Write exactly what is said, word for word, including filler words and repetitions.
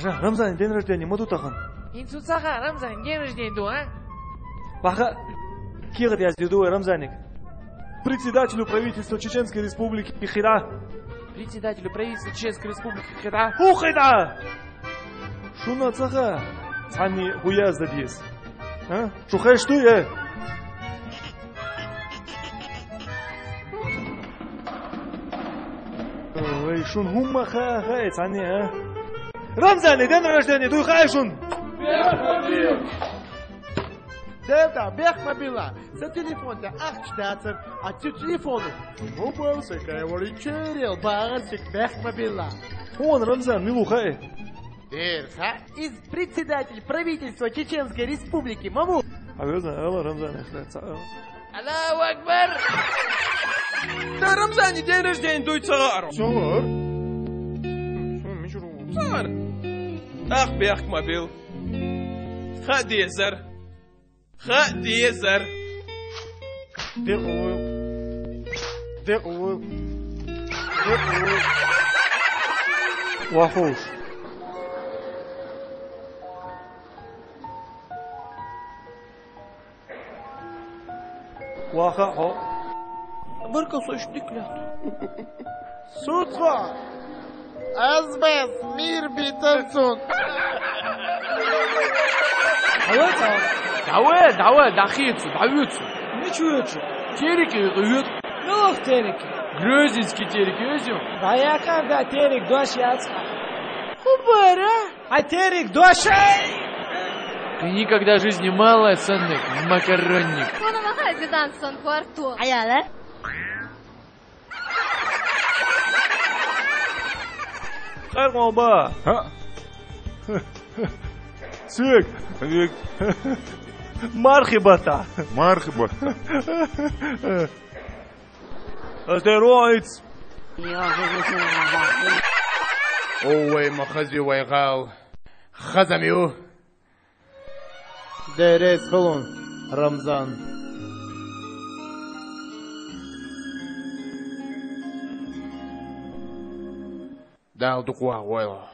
Рамзан, день рождения ма ду тахан? ХӀинца ца хаьа, Рамзан, день рождения ду, а? Ваха, кехат язди ду вай Рамзаниг. Председателю правительства Чеченской Республики хида. Председателю правительства Чеченской Республики хида. ХӀу хида? Шуна ца хаьа, цхьанне хӀу язда деза? А? Шу хеш дуй, э? Ой, шун хӀумма ха-, хаьа цхьанне, а? Рамзане, день рождения дуй хаьий шун? Дерда, бехк ма билла. Са телефонда ахча дацар, а цу телефону. Мубарсакай вари черел багӀар сик бехк ма билла. Хьона, Рамзан, мила ву хаьий? Дера хаьа. Из председатель правительства Чеченской Республики ма ву? А веза, ала Рамзан, ца-, Аллаху акбар! Да Рамзане день рождения дуй ца хаьара. Ца хаьара? Ца мичара ву? Ца хаьара. Ах, бехк ма билла. Хаа дезар. Хаа дезар. Декъа ву. Декъа ву. Декъа ву. Вахуш. Ваха хьо. Баркал, со иштта дика лаьтта. Суцхо! Аз бес, мир битан цун! Давай, давай, давай, дӀахеца, дӀавоьца. Мича воьду? Тереке воьду. Муха тереке? Грузинский тереке, везем. Баяка, да, терек, дош яц. Хубара? А терек, дош, ай! Ты никогда в жизни малая саннык, макаронник. Хьона ма хаьа, Зидан сан хӀорд ту. Аяла? Къаркъа ба. ХӀаъ. Сик. Сик. Мархи барта. Мархи барта. Астероид. Овай, ма хаза ю вай гӀала. Хаза ма ю. Деррес хилун, Рамзан. Дала дукха вахавойла.